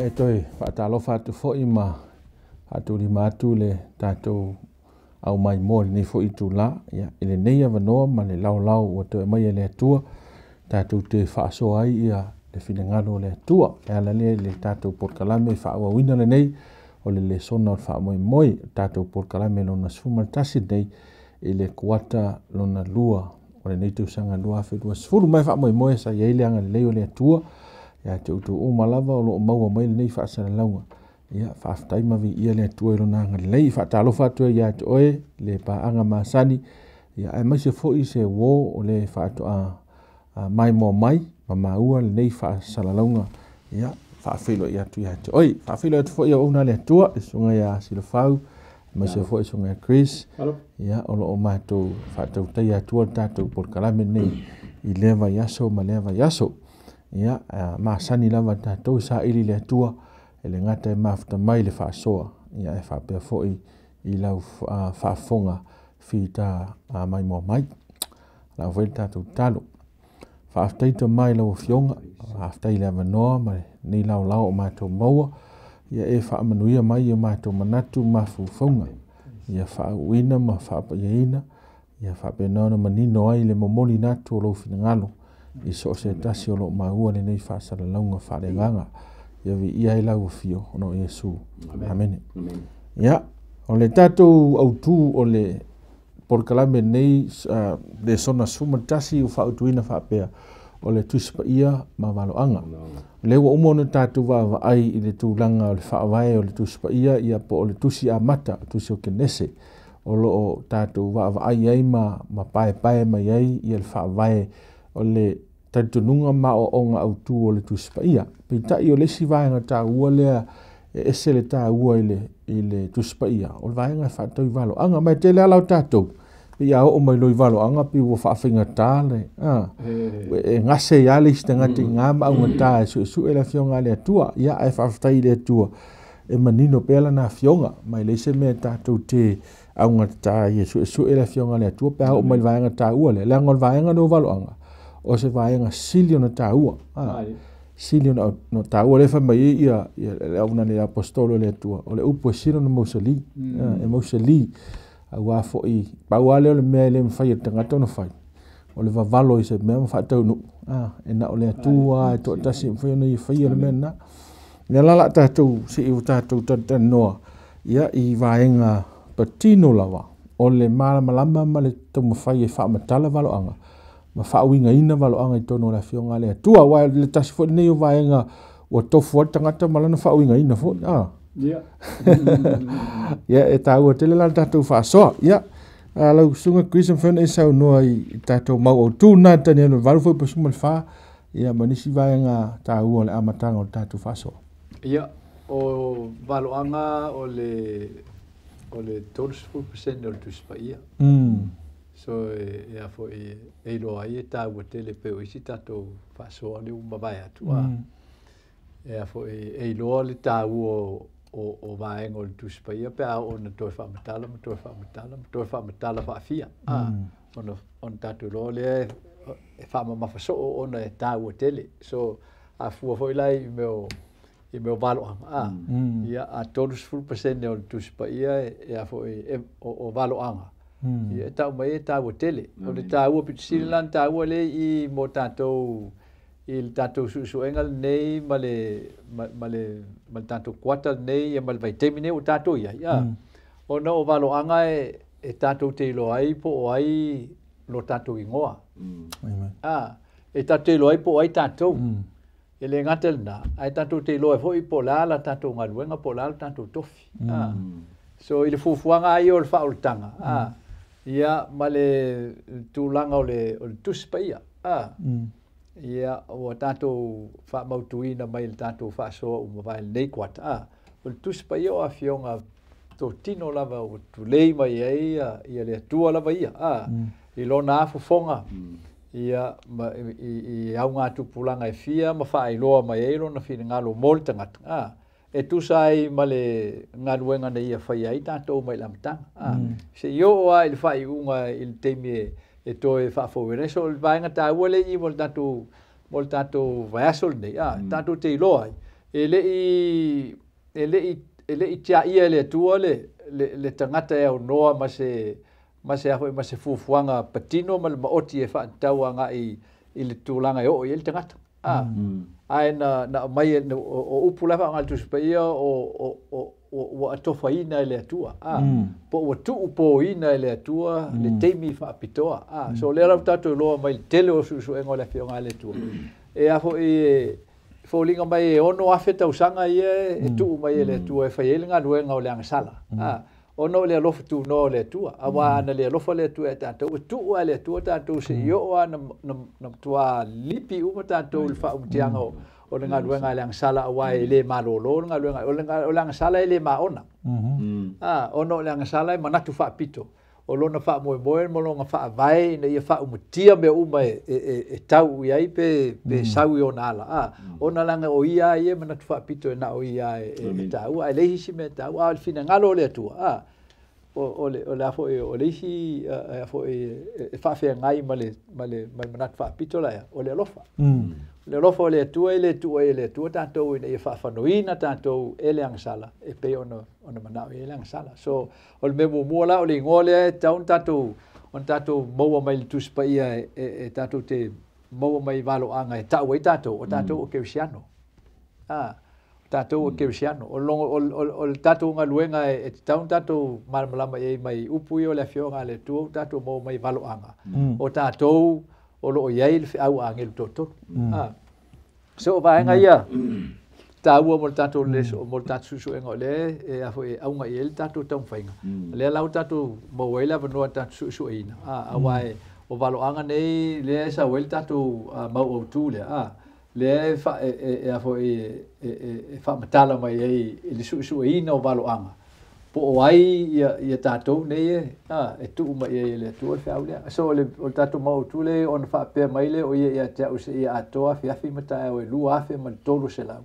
Ia e toe faatalofa atu foi ma faatulima atu le tatou aumaimoa i lenei foi itulā. Ia, i lenei avanoa ma le laolao ua toe aumaia e le Atua tatou te faasoa ai ia le finagalo o le Atua e ala lea i le tatou polokalame faaauauina lenei o le lesona o le faamoemoe, o le tatou polokalame lona 11 lenei i le kuata lona lua o lenei tausaga 2020. Ma e faamoemoe sa i ai le agalelei o le Atua ia te outou uma lava o lo o maua mai lenei faasalalauga. Ia, faafetai ma viia le Atua i lona agalelei. Faatalofa atu ai ia te oe le paaga masani, ia aemaise foi se uo o le faatoa maimoa mai ma maua lenei faasalalauga. Ia, faafeiloai atu ia te oe. Faafeiloai atu foi auauna a le Atua, le susuga ia Silafau, aemaise foi le susuga ia Chris. Ia, o lo o matou faatautaia atua le tatou polokalame lenei i lea vaiaso ma lea vaiaso. Ia, masani lava tatou saili le Atua e le gata e mafuta mai le faasoa, ia e faapea foi i lau faafofoga fita maimoa mai. Lau foi le tatou tatalo. Faafetai Tama i lau Afioga, faafetai i le avanoa ma lenei laolao o matou maua, ia e faamanuia mai i o matou manatu ma mafaufauga, ia faauuina ma faapaiaina, ia faapena ona manino ai le momoliina atu o lou finagalo i so o se tasi o lo o maua lenei faasalalauga faaleagaga. Ia viia ai lau afio ona o Iesu. Amene. Ia, o le tatou autu o le polokalame nei, lesona 11 ua faautuina faapea, o le Tusi Paia ma Valoaga. O lea ua uma ona tatou vaavaai i le tulaga o le faavae o le Tusi Paia, ia po o le Tusi Amata, Tusi o Kenese, o lo o tatou vaavaai ai ma paepae mai ai ia le faavae o le talitonuga ma aoaoga autu o le Tusi Paia. Peitai o le isi vaega taua lea e ese le taua i le Tusi Paia, o le vaega e faatatau i valoaga. Ma e tele lava tatou, pei a oo mai loa i valoaga, pei ua faafaigata le, e gase ia le isi tagata i gā ma augata e suesue le Afioga a le Atua. Ia, ae faafetai i le Atua, e manino pea lana Afioga, ma e leai se mea tatou te augata ai e suesue le Afioga a le Atua pe a oo mai i le vaega taua lea. Leaga o le vaega lea o valoaga, o se vaega sili ona taua. Sili ona taua lea fai mai ai ia le auauna a le aposetolo o le Atua, o le upu e sili ona mausali, e mausali. Aua foi, pau lava lea o le mea e le mafai e le tagata ona fai, o le vavalo i se mea ma faataunuu, e na o le Atua e toatasi e mafai ona ia faia le mea lena. Ia la la tatou se i o tatou talatalanoa ia i vaega patino lava o le malamalama ma le taumafai e faamatala valoaga ma faauigaina valoaga i totonu o le Afioga a le Atua. Aua le tasi foi lenei o vaega ua tofu ai le tagata ma lana faauigaina foi. Ia, e taua tele la le tatou faasoa. Ia, lau susuga Chris, mafai ona e saunoa i tatou mau autu na Tanielo 8 foi po 14, ia ma nisi vaega taua o le amataga o le tatou faasoa. Ia, o valoaga o le 30% o le Tusi Paia. So e a foi e iloa ai e taua tele pe o isi tatou faasoa lea ua mavae atu. E a foi e iloa le taua o vaega o le Tusi Paia pe a oo ona toe faamatala ma toe faamatala ma toe faamatala faafia. Ona tatou iloa lea e faamamafa soo ona e taua tele. So a fua foi la i mea o valoaga. Ia, a 30% o le Tusi Paia e a foi o valoaga. Ia, e tau mai e taua tele. O le taua pito sili la na taua lea i mo tatou i le tatou suesuega lenei ma le tatou kuata lenei ia ma le vaitaimi nei ua tatou i ai. Ona o valoaga e tatou te iloa ai po o ai lo tatou igoa. E tatou te iloa ai po o ai tatou. E le gata lena, ae tatou te iloa ai foi po o le a la tatou galuega, po o le a la tatou tofi. So i le fuafuaga ai o le faaolataga, ia ma le tulaga o le Tusi Paia. Ia, ua tatou faamautuina mai le tatou faasoa ua mavae lenei kuata. O le Tusi Paia o Afioga totino lava ua tulei mai ai ia le Atua lava ia. I lona afofoga, ia ma, i augatupulaga e fia ma faailoa mai ai lona finagalo mo le tagata. E tusa ai ma le galuega na ia faia ai tatou mai le amataga. Se i oo lava i le faaiuga i le taimi e toe faafouina ai. So o le vaega taua lea i mo le tatou vaiaso lenei, tatou te iloa ai. E le'i tiaia le Atua le tagata e aunoa ma se foi ma se fuafuaga patino ma le maoti e faatatau agai i le tulaga e oo i ai le tagata. Ae na aumai o upu la e faaaoga e le Tusi Paia o ua atofaina e le Atua, po ua tuupoina e le Atua le taimi faapitoa. So o lea la ua tatou iloa mai le tele o suesuega o le Afioga a le Atua, e a foi e foliga mai e 6,000 tausaga ia e tuu mai e le Atua e fai ai le galuega o le agasala. Ona o le alofa tunoa o le Atua, auā ana le alofa le Atua ia tatou, e tuu lava e le Atua tatou seia oo lava na matua lipi uma tatou i le faaumutiaga o le galuega a le agasala, auā e le malolo le galuega, o le agasala e le maona. Ona o le agasala e manatu faapito, o lona faamoemoe ma lona faavae ina ia faaumutia mea uma e tau i ai pe sau i ona ala. Ona leaga o ia ia e manatu faapito e na o ia e taua, ae leai isi mea e taua, a o le finagalo o le Atua, o le foi o le isi foi e faafeagai ma le manatu faapito la ia, o le alofa. O le alofa o le Atua e le tuua ai e le Atua tatou ina ia faafanoina tatou e le agasala e pei ona manao i ai le agasala. So o le mea muamua la o le igoa lea e tatau ona tatou maua mai le Tusi Paia e tatou te maua mai valoaga e tau ai tatou, o tatou o kerisiano. O tatou o kerisiano. O le tatou galuega e tatau ona tatou malamalama i ai mai upu ia o le Afioga a le Atua ua tatou maua mai valoaga. O tatou o loo i ai le feau a agelu toatolu. So o vaega ia taua mo le tatou mo le tatou suesuega o lea e a foi e auga i ai le tatou taumafaiga. O lea la ua tatou maua ai le avanoa tatou suesueina. Auā o valoaga nei lea e sau ai le tatou mau autu lea. Lea e a foi e faamatala mai ai i le suesueina o valoaga. Po o ai ia tatou nei e tuu mai ai e le Atua le feau lea. So o le tatou mau autu lea ona faapea mai lea o ia ia te au seia atoa afiafi ma taeao e 2,300.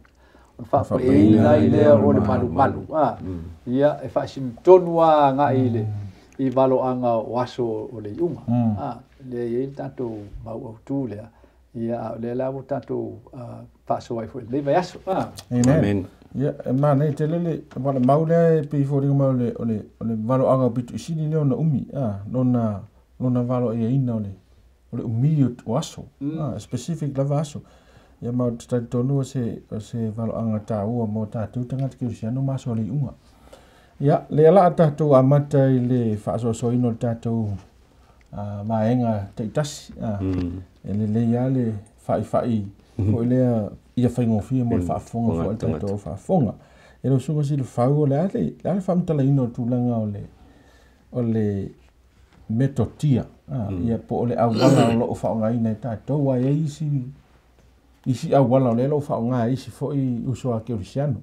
Ona faapaeina ai lea o le malumalu. Ia e faasinotonu lava agai i valoaga o aso o le iuga. Lea e i ai le tatou mau autu lea. Ia o lea la ua tatou faasoa ai foi i lenei vaiaso. Amen. Ia e manai tele le wala mau lea e pei foliga mai o le valoaga o pitu isili lea ona umi, lona valo iaina o le umi o aso, specific lava aso. Ia ma o te talitonu o se valoaga taua mo tatou tagata kerisiano ma aso o le iuga. Ia lea la a tatou amata i le faasoasoaina o le tatou vaega taitasi. E lelei lava le faifai foi lea ia faigofie mo le faafofoga foi a le tatou faafofoga. E lau susuga Silafau, o le a le faamatalaina o tulaga o le metotia, ia po o le auala o loo faaaogaina e tatou, ai ai isi auala o lea o loo faaaoga e isi foi uso a kerisiano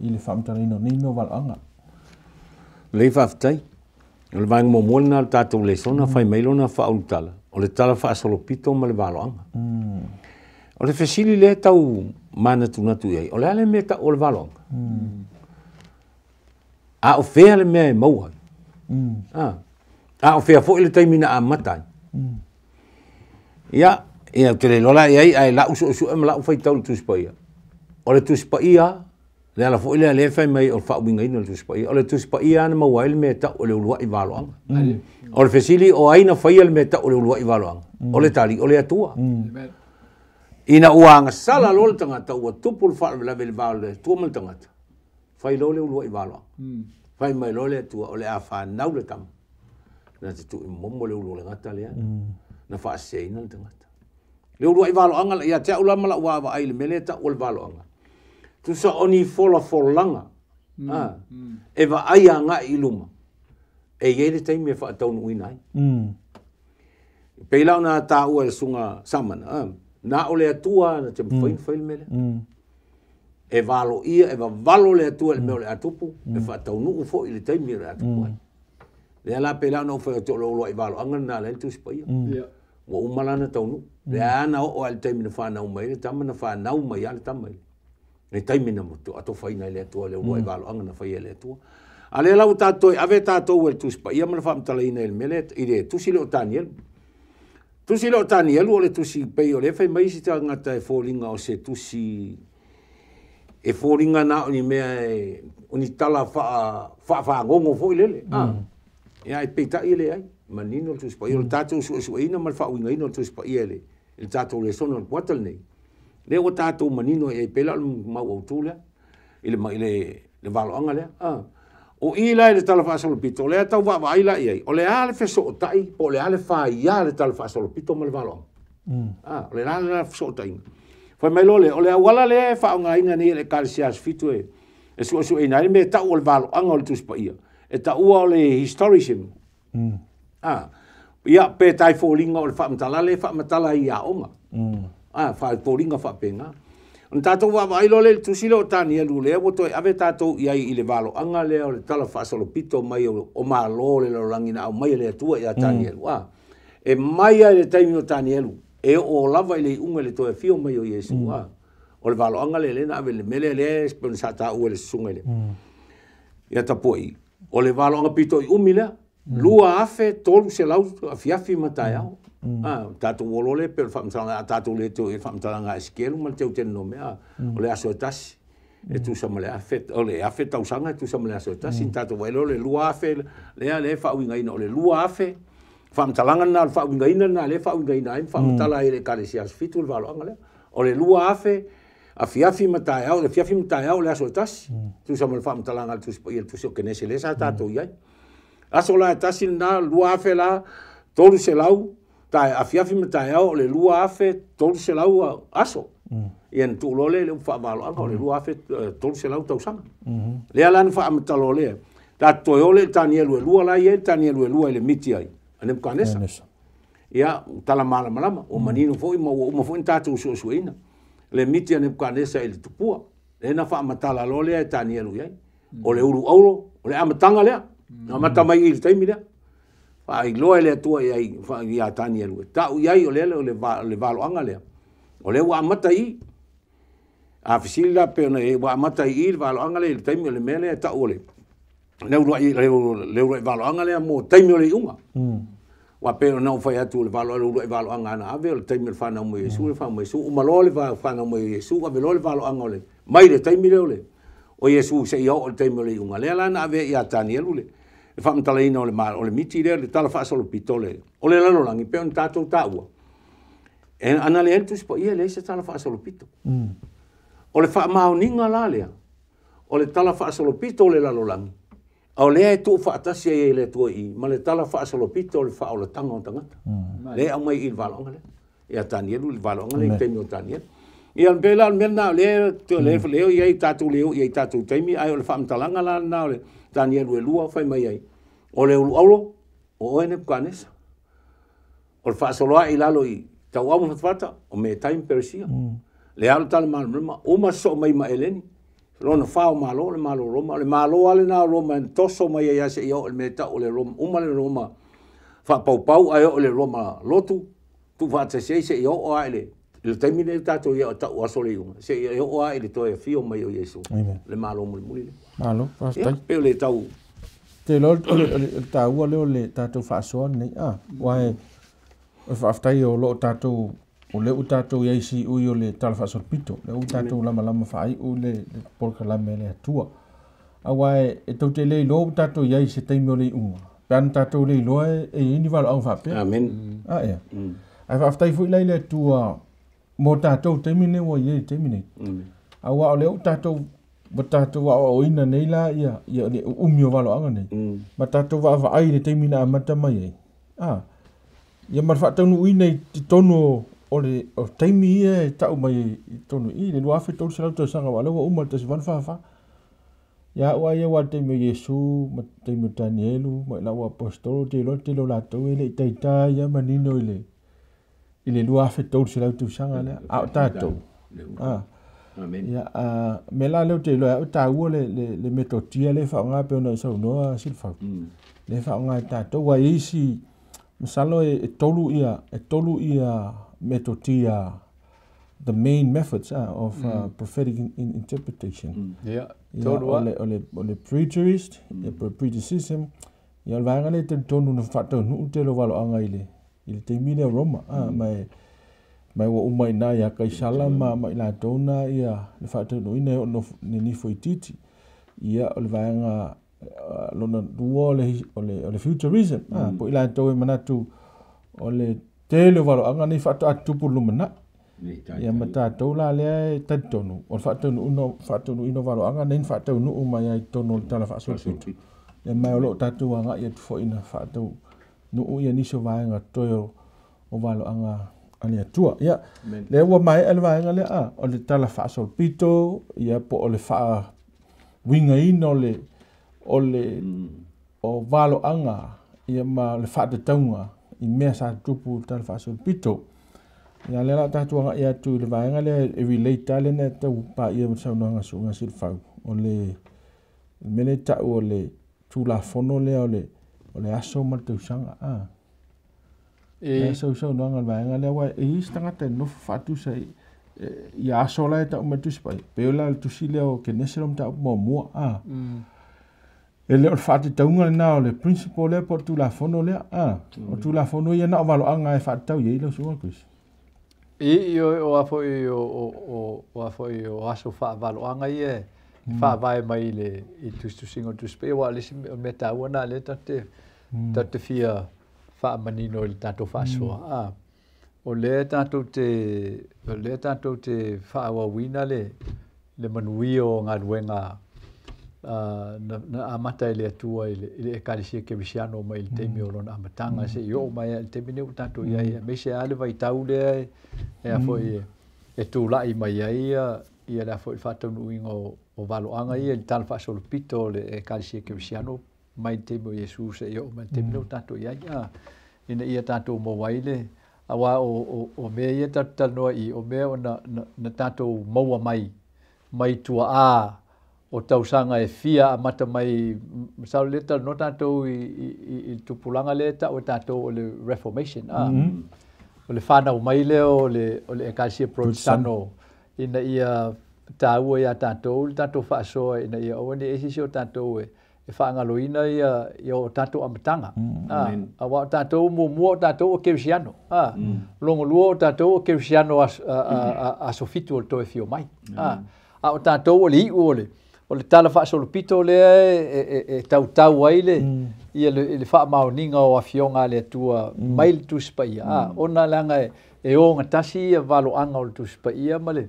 i le faamatalaina o nei mea o valoaga. Lelei faafetai. O le vaega muamua lena o le tatou lesona fai mai lona faaulutala, o le tala faasolopito ma le valoaga. O le fesili lea tau manatunatu i ai, o le a le mea tau o le valoaga? A o fea le mea e maua ai? A o fea foi le taimi na amata ai? Ia, ou te le iloa la i ai, ae lau suesue ma lau faitau i le Tusi Paia. O le Tusi Paia, le ala foi lea lea fai mai o le faauigaina o le Tusi Paia. O le Tusi Paia na maua ai le mea tau o le uluai valoaga. O le fesili o ai na faia le mea tau o le uluai valoaga? O le tali, o le Atua. Ina ua agasala loa le tagata ua tupu le faalavelave i le va o le Atua ma le tagata, fai loa le uluai valoaga. Fai mai loa le Atua o le a fanau le tama. Na te tuu i momo le ulu o le gata lea, na faaseseina le tagata. Le uluai valoaga, ia te au la ma lau vaavaai i le mea lea tau o le valoaga. Tusa o ni folafolaga e vaai agai i luma, e i ai le taimi e faataunuuina ai. Pei la ona taua e le susuga Samana, na o le Atua na te mafai ona fai le mea lea. E valoia, e vavalo le Atua i le mea o le a tupu, e faataunuu foi i le taimi o le a tupu ai. Lea la pei la ona ou fai atu o le uluai valoaga lena lea le Tusi Paia. Ua uma la na taunuu. Lea na oo ai le taimi na fanau mai le tama, na fanau mai lava le tama i le taimi na atofaina e le Atua, le uluai valoaga na faia e le Atua. A lea la ua tatou ave tatou e le Tusi Paia ma le faamatalaina i le mea lea, i le tusi lea o Tanielu. Tusi lea o Tanielu o le tusi pei o lea fai mai isi tagata e foliga o se tusi E foliga na o ni mea e o ni tala faafagogo foi lele ia e peitai e leai manino le Tusi Paia o le tatou suesueina ma le faauigaina o le Tusi Paia i le tatou lesona o le kuata lenei lea ua tatou manino ai pei la o le mau autu lea i le valoaga lea o i la i le tala faasolopito o lea tau vaavaai la i ai o le a le fesootai po o le a le faia le tala faasolopito ma le valoaga o le a le fesootaiga fai mai loa lea o le auala lea e faaaogaina nei e le Ekalesia Aso Fitu e suesueina ai le mea tau o le valoaga o le Tusi Paia e taua o le historism ia pe tai foliga o le faamatala le faamatala i aoga foliga faapena ona tatou vaavaai loa lea i le tusi lea o Tanielu lea ua toe ave tatou i ai i le valoaga lea o le tala faasolopito mai o Malo o le lalolagi na aumai e le Atua ia Tanielu e mai ai le taimi o Tanielu e oo lava i le iuga i le toe afio mai o Iesu o le valoaga lea lea na ave i le mea lea e sa taua e le susuga i le ia tapuai o le valoaga pito i umi lea 2,300 afiafi ma taeao tatou olo le pe o le faamatalaga a tatou le toe i le faamatalaga a Esekielu ma le Teutenomea o le aso e tasi e tusa ma le afe o le afe tausaga e tusa ma le aso e tasi na tatou vaai loa le 2,000 lea le faauigaina o le 2,000 faamatalaga na o le faauigaina na le faauigaina ai faamatala ai le Ekalesia Aso Fitu le valoaga lea o le 2,000 afiafi ma taeao le afiafi ma taeao le aso e tasi tusa ma le faamatalaga a le Tusi Paia le Tusi o Kenese lea sa tatou i ai aso la e tasi lena 2,000 la 300 tae afiafi ma taeao o le 2,300 aso ia na tuuloa lea i le upu faavaloaga o le 2,300 tausaga lea la na faamatala lea tatou toe o lea i le Tanielu e lua la i ai le Tanielu e lua i le miti ai a Nebukanesa ia tala malamalama ua manino foi ma ua uma foi na tatou suesueina le miti a Nebukanesa i le tupua lea na faamatala loa lea e Tanielu i ai o le ulu auro o le amataga lea na amata mai i le taimi lea faailoa e le Atua i ai ia Tanielu e tau i ai o lea le valoaga lea o lea ua amata i a fesili la pe ona ua amata i le valoaga lea i le taimi o le mea lea e tau o le uluai valoaga lea mo taimi o le iuga ua pe ona ou fai atu o le uluai valoaga ana ave o le taimi o le fanau mai o Iesu le fanau mai Iesu uma loa le fanau mai o Iesu ave loa le valoaga o le mai le taimi lea o le o Iesu seia oo i le taimi o le iuga lea la na ave ia Tanielu le faamatalaina o le miti lea le tala faasolopito o le lalolagi pe ona tatou taua e ana leai le Tusi Paia e leai se tala faasolopito o le faamaoniga la lea o le tala faasolopito o le lalolagi o lea e tuufaatasi ai e le Atua i ma le tala faasolopito o le faaolataga o tagata lea e aumai i le valoaga lea ia Tanielu le valoaga lea i taimi o Tanielu ia pe la o le mea lena o lea i ai tatou leo i ai tatou taimi ae o le faamatalaga la lena o le Tanielu e lua fai mai ai o le ulu auro o oe Nebukanesa o le faasoloai i lalo i tauau ma fatafata o Metai ma Peresia le a o le tala malamalama uma sosoo mai ma Eleni lona fa o Malo le Malo o Roma o le Malo lava lena o Roma e toso mai ai seia oo i le mea tau o le Roma uma le Roma faapaupau ae oo i le Roma lotu tuufaatasi ai seia oo lava i le taimi lenei tatou ia tau aso le iuga seia oo lava i le toe afio mai o Iesu le Malo mulimuli lea Malo faafetai pe o le tau te loa o le taua lea o le tatou faasoa lenei uae o le faafetai o loo tatou o lea ua tatou i ai siui o le tala faasolopito lea ua tatou lamalama faaiu le polokalame a le Atua auae e tou te le iloa ua tatou i ai i se taimi o le iuga pe ana tatou le iloa e i ai ni valoaga faapea amen ea ae faafetai foi la i le Atua mo tatou taimi nei ua i ai i le taimi nei auā o lea ua tatou aoaoina nei la ia le uumi o valoaga nei ma tatou vaavaai i le taimi na amata mai ai ia ma le faataunuuina i totonu o le taimi ia e tau mai i totonu i le 2,300 tausaga ua lea ua uma le 1844 ia ua ia ua le taimi o Iesu ma taimi o Tanielu ma lau apostolo te iloa tele o latou e le i taita ia manino i le 2,300 tausaga lea a o tatou ia me la leo te iloa o taua le metotia le faaaoga pe ona i saunoa Silafau le faaaoga e tatou ua i ai isi masalo e tolu ia metotia the main methods of prophetic interpretation yeah o le preterist pretericism ia o le vaega lea e talitonu na faataunuu tele o valoaga i le taimi lea o Roma ma Mai ua uma i ina ia Kaisala ma i latou na ia le faataunuuina e oo nonifo itiiti. Ia o le vaega lona lua o le futurism. Po i latou e manatu o le tele o valoaga nei faatoa tutupu i le lumanai. Ia ma tatou la lea e talitonu o le faataunuuina o valoaga nei na faataunuu mai ai i totonu o le Tala Faasolopito. Ia ma o lo o tatou agai atu foi ina faataunuu ia nisi o vaega toe o valoaga a le Atua. Ia, lea ua maea le vaega lea, o le Tala Faasolopito, ia po o le faauigaina o le o valoaga ia ma le faatatauga i mea sa tutupu i le Tala Faasolopito. Ia lea la tatou agai atu i le vaega lea e relate lea na tau paia ma saunoaga susuga Silafau. O le mea lea e tau o le Tulafono lea o le aso ma le tausaga. E saunoaga le vaega lea ua e i se tagata e nofo faatusa i aso la e tau mai tusi pai. Pe o la le tusi lea o Kenese lo mataupu muamua. E le o le faatatauga lena o le principle lea po o le Tulafono lea. O le Tulafono ia na o valoaga e faatatau i ai lau susuga Chris. I o a foi o a foi o aso faavaloaga ia e faavae mai le i tusitusiga o le Tusi Paia ua le isi mea taua na lea tatou te fia faamanino i le tatou faasoa. O lea tatou te faaauauina le manuia o galuega na amata i le Atua i le Ekalesia Kerisiano mai le taimi o lona amataga seia oo mai i le taimi nei ua tatou i ai aemaise lava le vaitau lea e a foi e tulai mai ai ia le a foi faataunuuina o valoaga ia i le Tala Faasolopito o le Ekalesia Kerisiano mai le taimi o Iesu seia oo mai i le taimi nei ua tatou i ai ina ia tatou maua ai le auā o mea ia tatou talanoa i o mea o na tatou maua mai mai tuaa o tausaga e fia amata mai masalo lea talanoa tatou i le tupulaga lea e tau e tatou o le Reformation o le fanau mai lea o le Ekalesia Protestano ina ia taua ia tatou le tatou faasoa ina ia aua ne i ese o tatou e faagaloina ia o tatou amataga auā o tatou muamua o tatou o Kerisiano logolua o tatou o Kerisiano aso 7 o le toe fio mai a o tatou o le iu o le Tala Faasolopito lea e tautau ai le ia le faamaoniga o afioga a le Atua mai le Tusi Paia ona leaga e ogatasi ia valoaga o le Tusi Paia ma le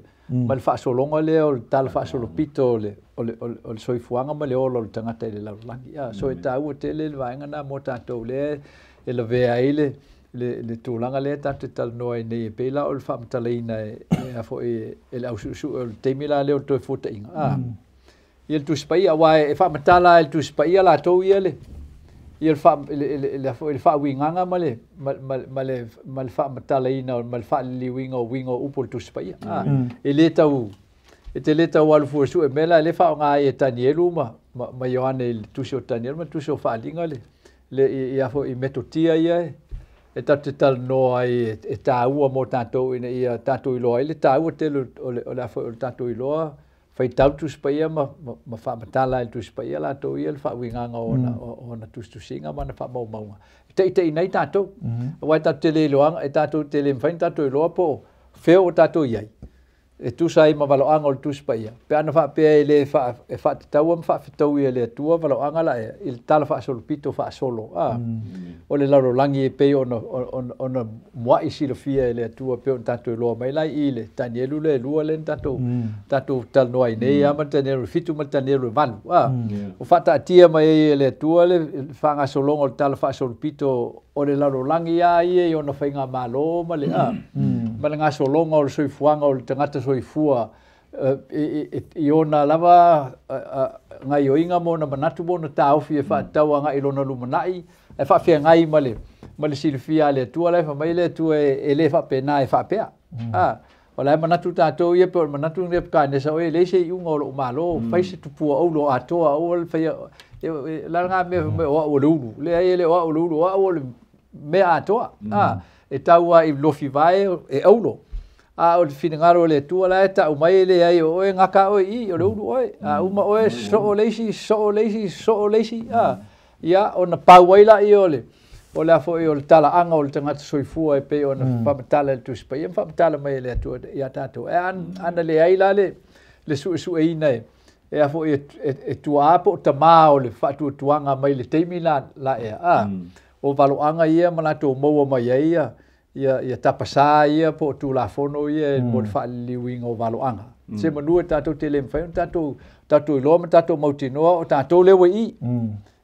faasologa lea o le Tala Faasolopito o le soifuaga ma le ola o le tagata i le lalolagi. So e taua tele le vaega na mo tatou lea e lavea ai le tulaga lea tatou te talanoa ai nei e pei la o le faamatalaina e a foi e le ausuesue o le taimi la lea o le toe fuataiga. Ia le Tusi Paia auā e faamatala e le Tusi Paia latou ia le le faauigaga ma le faamatalaina ma le faaliliuina o uiga o upu o le Tusi Paia. E le tau e te le tau alu fua sue mea la le faaaoga ai e Tanielu ma Ioane i le tusi o Tanielu ma le tusi o Faaliga le ia foi i metotia ia e tatou te talanoa ai e taua mo tatou ina ia tatou iloa ai le taua tele o le a foi o le tatou iloa faitau Tusi Paia ma faamatala i le Tusi Paia latou ia le faauigaga o ona tusitusiga ma ona faamaumauga. E taitaiina ai tatou. Auā e tatou te le iloaga, e tatou te le mafai ona tatou iloa po o fea o tatou i ai. E tusa ai ma valoaga o le Tusi Paia. Pe ana faapea e le e faatataua ma faafetaui e le Atua valoaga la ea i le Tala Faasolopito faasolo. O le lalolagi e pei ona muai silafia e le Atua pe ona tatou iloa mai la i le Tanielu le lua le tatou talanoa ai nei ma le Tanielu 7 ma le Tanielu 8. O faataatia mai ai e le Atua le faagasologa o le Tala Faasolopito o le lalolagi a ia i ona faigamalo ma le ma le gasologa o le soifuaga o le tagata soifua i ona lava gaioiga ma ona manatu ma ona taofi e faatatau agai i lona lumanai e faafeagai ma le silafia a le Atua la e fai mai le Atua e le faapena e faapea. O la e manatu tatou ia pe o le manatu Nebuchadnezzar o e leai se iuga o lou malo fai se tupua aulo atoa aua le faia la nga mea o au o le ulu leai e le o au o le ulu o au o le mea atoa e tau ai lofi vae e aulo a o le finagalo o le Atua la e tau mai e leai o oe gaka oe i o le ulu oe a uma oe soo le isi soo le isi soo le isi ia ona pau ai la ia o le o le afo i o le talaaga o le tagata soifua e pei ona faamatala i le Tusi Paia ma faamatala mai e le Atua ia tatou. E ana leai la le suesueina e afo e tuaa po o tamā o le faatuatuaga mai le taimi la ea o valoaga ia ma latou maua mai ai ia tapasā ia po o tulafono ia mo le faaliliuina o valoaga. Se manu e tatou te le mafai ona tatou iloa ma tatou mautinoa o tatou lea ua i i.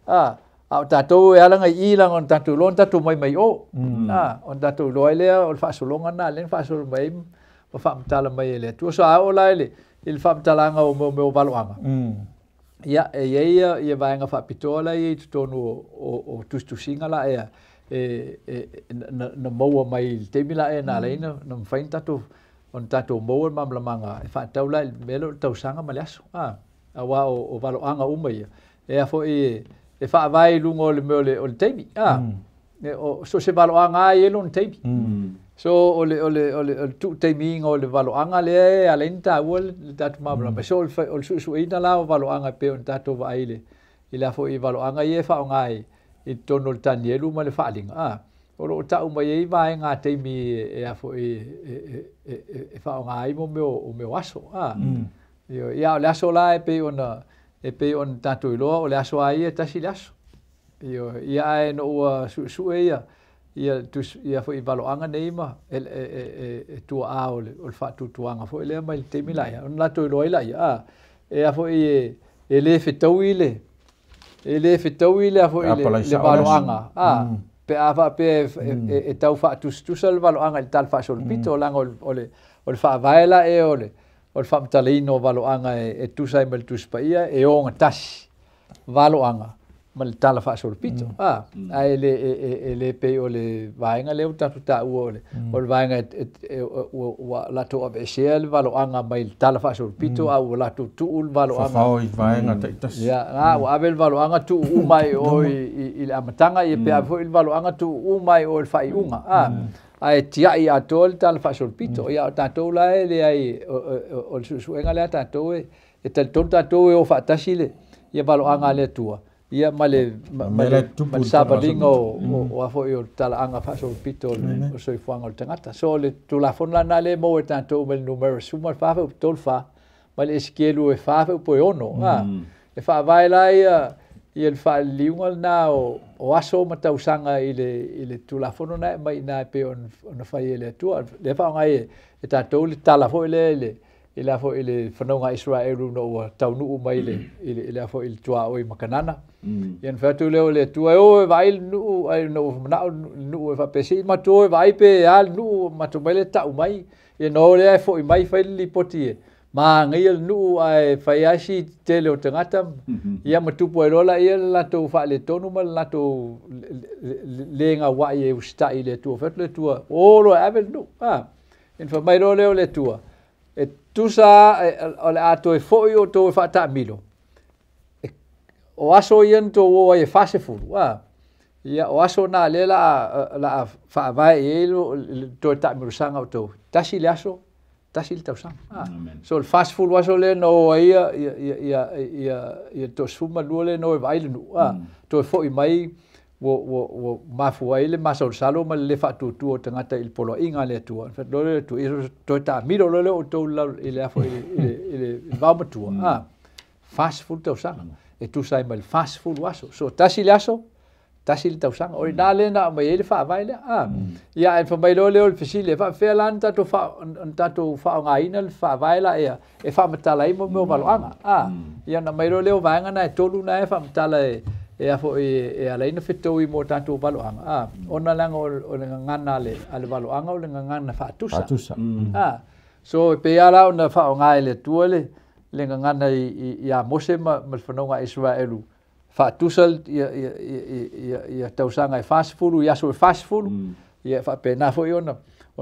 A o tatou e alaga i i laga ona tatou iloa ona tatou mai mai o. Ona tatou iloa ai lea o le faasologa lena lea na faasolo mai ai ma faamatala mai e le Atua. So a oo la i le faamatalaga o mea o valoaga, ia e i ai ia vaega faapitoa la ia i totonu o tusitusiga la ea e na maua mai i le taimi la ea na ala ai na mafai ona tatou maua le malamalamaga e faatatau la i le mea lea o le tausaga ma le aso. Auā o valoaga uma ia e afo e faavae i luga o le mea o le taimi. O so se valoaga a e i ai lona taimi. So o le tuutaimiina o le valoaga lea e ala ai ona taua le tatou malamalama. So o le suesueina la o valoaga e pei ona tatou vaai i le afo i valoaga ia e faaaoga i totonu o le Tanielu ma le Faaliga. O loo tau mai ai vaega taimi e afo e faaaoga ai mo mea o mea o aso. Ia o le aso la e pei ona tatou iloa o le aso a ia e tasi le aso. Ia ae ina ua suesue ia foi valoaga nei ma e tuaa o le faatuatuaga foi lea mai le taimi la ia ona latou iloa ai laia e afo e le fetaui le afo i le valoaga pe a faapea e tau faatusatusa le valoaga i le tala faasolopito laga o le faavae la e o le faamatalaina o valoaga e tusa ai ma le Tusi Paia e ogatasi valoaga ma le tala faasolopito. Ae le pei o le vaega lea ua tatou taua o le vaega ua latou aveesea le valoaga mai le tala faasolopito a ua latou tuu le valoaga fafao i vaega taitasi. Ia ua ave le valoaga tuu uma i o i le amataga ia pe ave foi le valoaga tuu uma i o i le faaiuga. Ae tiai atoa le tala faasolopito. Ia o tatou la e leai o le suesuega lea tatou e talitonu tatou e o faatasi le ia valoaga a le Atua ia ma le savaliga o afo i o talaaga faasolopito o le soifuaga o le tagata. So o le tulafono lana lea e maua e tatou mai le Numera 14 ma le Esekielu e 4.6. E faavae la ia le faaliliuga lena o aso ma tausaga i le tulafono na e aumai i ina e pei ona fai e le Atua. Lea faaaoga ai e tatou le tala foi lea i le afo i le fanauga a Isaraelu ina ua taunuu mai i le afo i le tuaoi ma Kanana. Ia na fai atu lea o le Atua e o e vaai le nuu ai ina ua manao le nuu e faapea se i matou o e vaai pe a le nuu matou mai lea tau mai. Ia na o lea e foi mai fai le lipoti e magaia le nuu ae fai ai si tele o tagata ia ma tupu ai loa laia le latou faaletonu ma le latou le gauai e usitai i le Atua. Fai atu le Atua o loa e ave le nuu. Ia na fai mai loa lea o le Atua e tusa o le a toe foi o toe faataamilo o aso ia na tou o ai e 40. Ia o aso na lea la faavae i ai le toe taamilosaga o tou. Tasi le aso, tasi le tausaga. So le 40 aso lea na o ai ia 12 lea na o e vaai le nuu. Toe foi mai ua mafua ai le masalosalo ma le le faatuatua o tagata i le poloaiga a le Atua. Fai atu loa le Atua, ia toe taamilo loa lea o outou i le afo i le vaomatua. 40 tausaga. E tusa ai ma le 40 aso. So tasi le aso, tasi le tausaga. O ina lea na aumai ai le faavae lea. Ia ae fai mai loa lea o le fesili, e faapefea la ona tatou faaaogaina le faavae la ea e faamatala ai mo mea o valoaga. Ia ona aumai loa lea o vaega na e tolu na e faamatala e afo e ala ai na fetaui mo tatou valoaga. Ona laga o le gagana a le valoaga o le gagana faatusa. So e pei lava la ona faaaoga e le Atua le gagana ia Mose ma le fanauga a Isaraelu faatusa ia tausaga e 40 i aso e 40. Ia faapena foi ona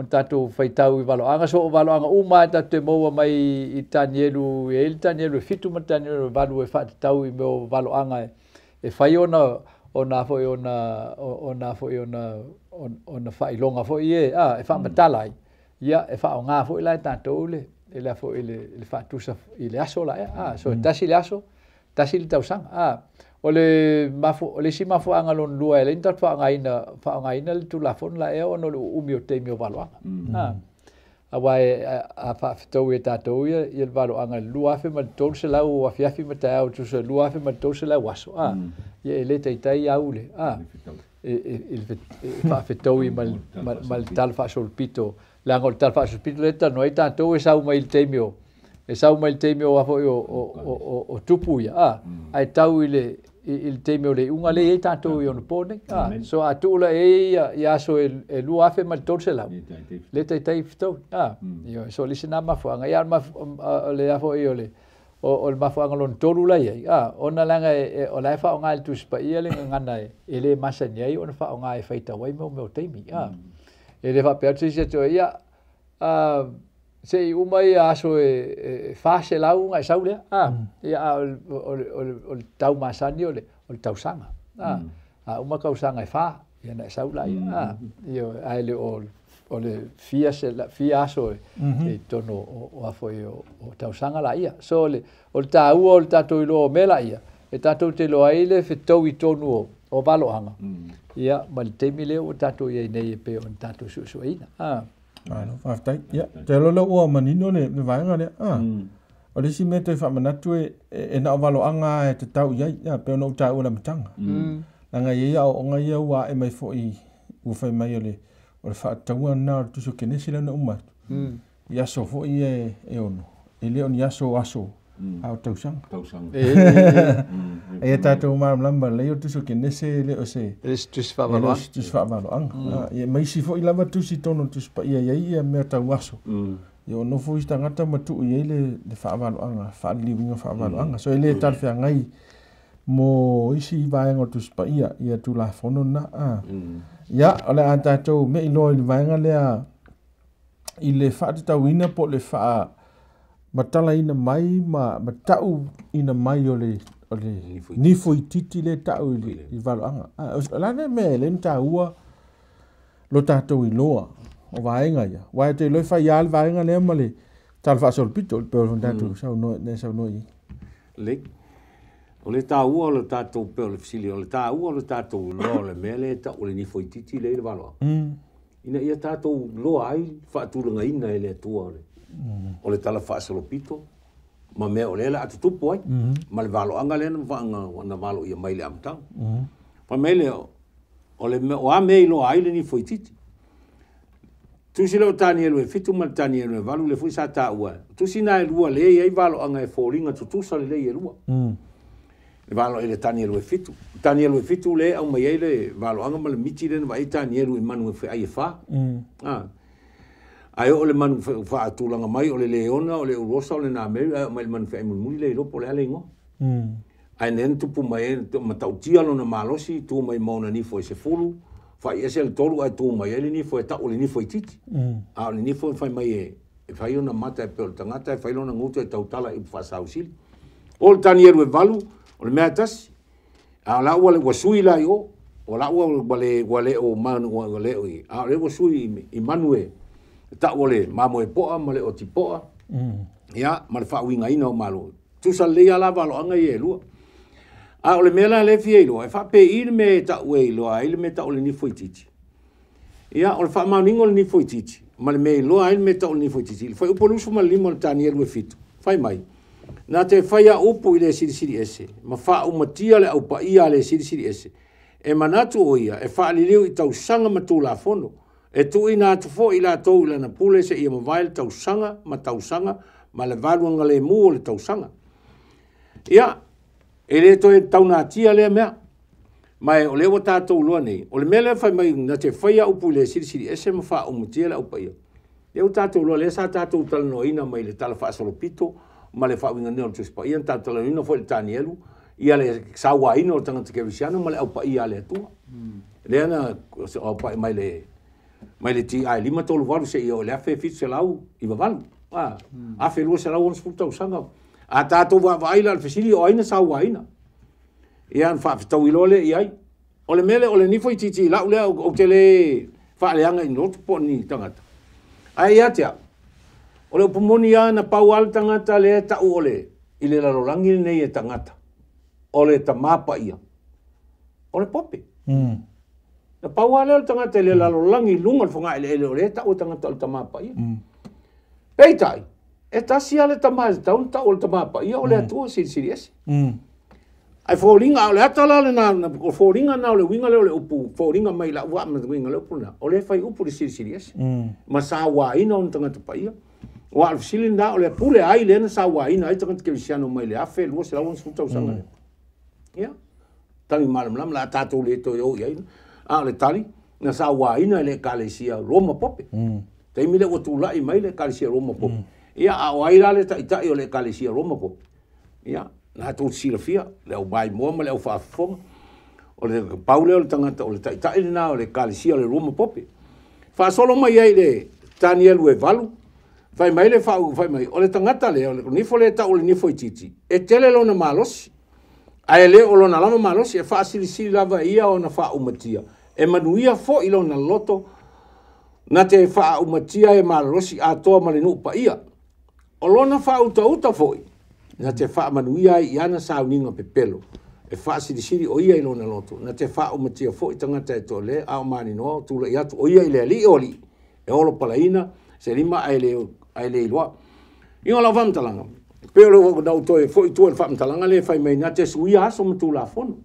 tatou faitau i valoaga. So o valoaga uma e tatou te maua mai i Tanielu, e i ai le Tanielu e 7 ma le Tanielu e 8 e faatatau i mea o valoaga e fai ona foi ona faailoga foi e faamatala ai. Ia e faaaoga foi la e tatou le afo i le faatusa i le aso la ea. So e tasi le aso, tasi le tausaga. O le mafo o le isi mafuaaga lona lua e alai ona tatou faaaogaina le Tulafono laea ona o le uumi o taimi o valoaga. Auā a faafetaui e tatou ia le valoaga i le 2300 afiafi ma taeao e tusa 2300 aso a ia e lē taitai au le a i le faafetaui ma le tala faasolopito leaga o le tala faasolopito lea e talanoa ai tatou e sau mai i le taimi o e sau mai le taimi o foi o tupu ia a ae tau i le taimi o le iuga lea e i ai tatou i ona po nei a so a tuu la e ia aso e 2300 le taitai fetaui a so o le isi lena mafuaaga ia o le a foi o le mafuaaga lona tolu la i ai a ona leaga o la e faaaoga e le Tusi Paia le gagana e lē masani ai ona faaaoga e faitau ai mea o taimi a e le faapea atu se isi atu ia seʻi uma ia aso e 400 ona e sau lea a ia a o le tau masani o le tausaga a uma tausaga e 4 ia ona e sau laia a ia ae le o le fia aso e totonu o a foi o tausaga laia. So o le taua o le tatou iloa o mea laia e tatou te iloa ai le fetaui tonu o valoaga ia ma le taimi lea ua tatou i ai nei e pei ona tatou suesueina. Malo, faafetai. Ia, te alo ua manino le vaega lea. O le isi mea toe faamanatu e na o valoaga e tatau i ai, ia, pe ona ou taua le amataga. Leaga e i ai aoaoga ia ua ae mai foi, ua fai mai o le faataua lena o le Tusi o Kenesi lea na uma atu. I aso foi ia e ono, e le o ni aso aso, a o tausaga. E tatou malamalama lelei o le Tusi o Kenese e le o se Tusi faavaloaga. Tusi faavaloaga. Ia ma isi foi lava tusi tonu o le Tusi Paia i ai ia mea tau aso. Ia o nofo isi tagata ma tuu i ai le faavaloaga, faaliliuina faavaloaga. So e le talafeagai mo isi vaega o le Tusi Paia ia Tulafono lena. Ia, o le a tatou mei loa i le vaega lea i le faatatauina po o le faamatalaina mai ma matauina mai o le nifoititi le tau i valoaga. O la le mea e le taua lo tatou iloa o vaega ia. Uae te iloa e fai lava le vaega lea ma le tala faasolopito le pei o tatou saunoa i ai. Lei. O le taua o le tatou pei o le fesili, o le taua o le tatou iloa o le mea lea e tau o le nifoititi lea i le valoaga. Ina ia tatou iloa ai faatulagaina e le Atua o le tala faasolopito ma mea o lea o le a tutupu ai ma le valoaga lea na valoia mai le amataga. Fai mai lea, o le mea, o a mea iloa ai le nifoititi. Tusi lea o Tanielu e 7 ma le Tanielu e 8 le foi sa taua. Tusi na e lua lea i ai valoaga e foliga tutusa lelei e lua. Le valo i le Tanielu e 7. Tanielu e 7 le au mai ai le valoaga ma le miti le na vaai Tanielu i manu e ai e 4. Ai o le manu faatulaga mai o le leona o le ulosa o le nameri ai o mai le manu feai mulimuli le iloa po o le a le igoa. Ai nen tupu mai matautia lona malosi tu mai maona nifo e 10 fai ese le 3 ai tu mai ai le nifo e tau o le nifo itiiti. A o le nifo e fai mai e fai ona mata e pe o le tagata e fai lona gutu e tautala i faasausili. O le Tanielu e 8 o le mea tasi. A la ua le ua sui la i o. O la ua ua le o manu ua le o i. A o le ua sui i manu e tau o le mamoe poa ma le oti poa. Ia ma le faauigaina o malo. Tusa lelei lava la valoaga ia e lua. A o le mea la lea e fia iloa, e faapei le mea e tau e iloa ai le mea tau o le nifoititi. Ia, o le faamaoniga o le nifoititi, ma le mea iloa ai le mea tau o le nifoititi. Le fuaiupu 25 o le Tanielu e 7, fai mai, na te faia upu i le silisili ese, ma faaumatia le aupaia a le silisili ese, e manatu o ia, e faaliliu i tausaga ma Tulafono, e tuuina atu foi i latou i lana pule seia mavae le tausaga ma tausaga ma le valuaga lemu o le tausaga. Ia, e le toe taunatia lea mea. Ma o lea ua tatou iloa nei, o le mea lea fai mai na te faia upu i le silisili ese ma faaumatia le aupaia. Lea ua tatou iloa, lea sa tatou talanoaina mai le tala faasolopito ma le faauigaina o le Tusi Paia, na tatou talanoaina foi le Tanielu, ia le sauaina o le tagata kerisiano ma le aupaia a le Atua. Lea na aupai mai le TI 538 seia o le 1798. 1260 tausaga. A tatou vaavaai la le fesili o ai na sauaina. Ia na faafetaui loa lea i ai. O le mea lea o le nifoititi lau lea ou te le faaleaga i lotu po o ni tagata. Ae ia te au, o le upu moni lava na pau lava le tagata lea e tau o le i le lalolagi lenei e tagata. o le tamā paia o le pope. Na pau lava lea o le tagata i le lalolagi i luga o le fogaeleele o lea e taua tagata o le tamā paia. Peitai, e tasi lava le tamā e tatau ona tau o le tamā paia o le Atua Silisili Ese. Ae foliga o le ata la lena, o foliga na o le uiga lea o le upu, foliga mai lau vaa ma uiga le upu lena, o lea fai upu le Silisili Ese. Ma sauaina ona tagata paia. Ua o le fesili lena o le pule ai lea na sauaina ai tagata kerisiano mai le 1260 tausaga lea. Ia, tali malamalama la tatou le toe o i ai. A o le tali, na sauaina e le Ekalesia Roma Pope. Taimi lea ua tulai mai le Ekalesia Roma Pope. Ia, a o ai la le taitai o le Ekalesia Roma Pope. Ia, na tou silafia, le au maimoa ma le au faafofoga. O le pau lea o le tagata o le taitai lena o le Ekalesia o le Roma Pope. Faasolo mai ai le Tanielu e 8, fai mai le fai mai, o le tagata lea, o le nifo le tau o le nifo itiiti, e tele lona malosi. Ae le o lona lava malosi, e faasilisili lava ia ona faaumatia. E manuia foi lona loto, na te faaumatia e malosi atoa ma le nuu paia. O lona faautauta foi, na te faamanuia ai i ana sauniga pepelo. E faasilisili o ia i lona loto, na te faaumatia foi tagata e toalē, a o maninoa o tula'i atu o ia i le alii o alii. E olo palaina, se lima ae le iloa. Ia o lau faamatalaga, pe o le na toe foi tua i le faamatalaga le fai mai na te suia aso ma tulafono.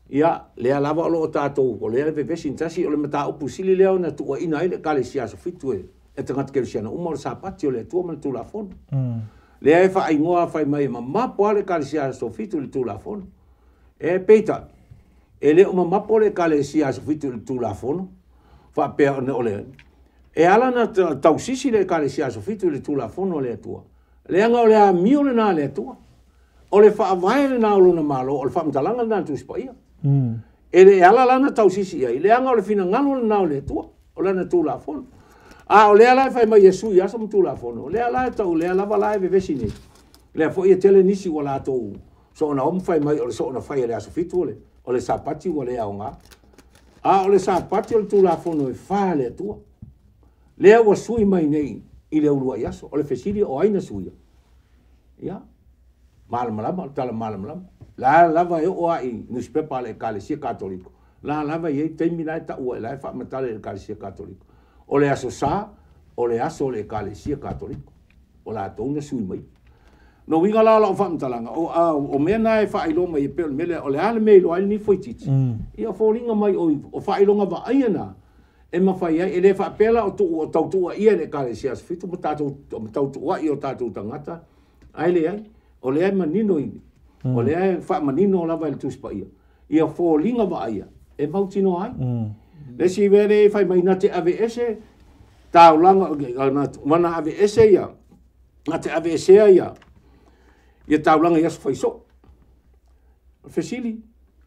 Ia, lea lava o loo tatou, o lea le vevesi tasi o le mataupu sili lea ona tuuaina ai le Ekalesia Aso Fitu e tagata kerisiano uma o le Sapati o le Atua ma le Tulafono. Lea e faaigoa fai mai e mamapo lava le Ekalesia Aso Fitu i le Tulafono. E peitai, e le o mamapo le Ekalesia Aso Fitu i le Tulafono, faapea o le e ala na tausisi le Ekalesia Aso Fitu i le Tulafono o le Atua. Leaga o le amio lena a le Atua. O le faavae lena o lona malo, o le faamatalaga lena a le Tusi Paia. E le ala lana tausisi i ai, leaga o le finagalo lena o le Atua, o lana Tulafono. A o lea la e fai mai e sui aso ma Tulafono, lea la e tau, lea lava la e vevesi nei. Lea foi e tele nisi ua latou soona omu fai mai o le soona fai e le Aso Fitu o le Sapati ua le aoga. A o le Sapati o le Tulafono e fa le Atua. Lea ua sui mai nei i le uluai aso, o le fesili o ai na suia. Ia, malamalama, o le tala malamalama. La lava e oo a i newspaper a le Ekalesia Katoliko. La lava i ei taimi la e taua e la e faamatala i le Ekalesia Katoliko. O le aso sa, o le aso o le Ekalesia Katoliko. O latou na sui mai. No uiga la o lau faamatalaga, o mea na e faailoa mai e pei o le mea lea, o le a le mea e iloa ai le nifo itiiti. Ia foliga mai o faailoga vaaia na, e mafai ai, e le faapea la o tautuua ia le Ekalesia Aso Fitu ma tautuuai o tatou tagata, ae leai, o lea e manino i, o lea e faamanino lava i le Tusi Paia. Ia foliga vaaia, e mautinoa ai. Le isi mea lea e fai mai na te aveese taulaga, mana aveese ia, na te aveesea ia, ia taulaga i aso faisoo. O le fesili,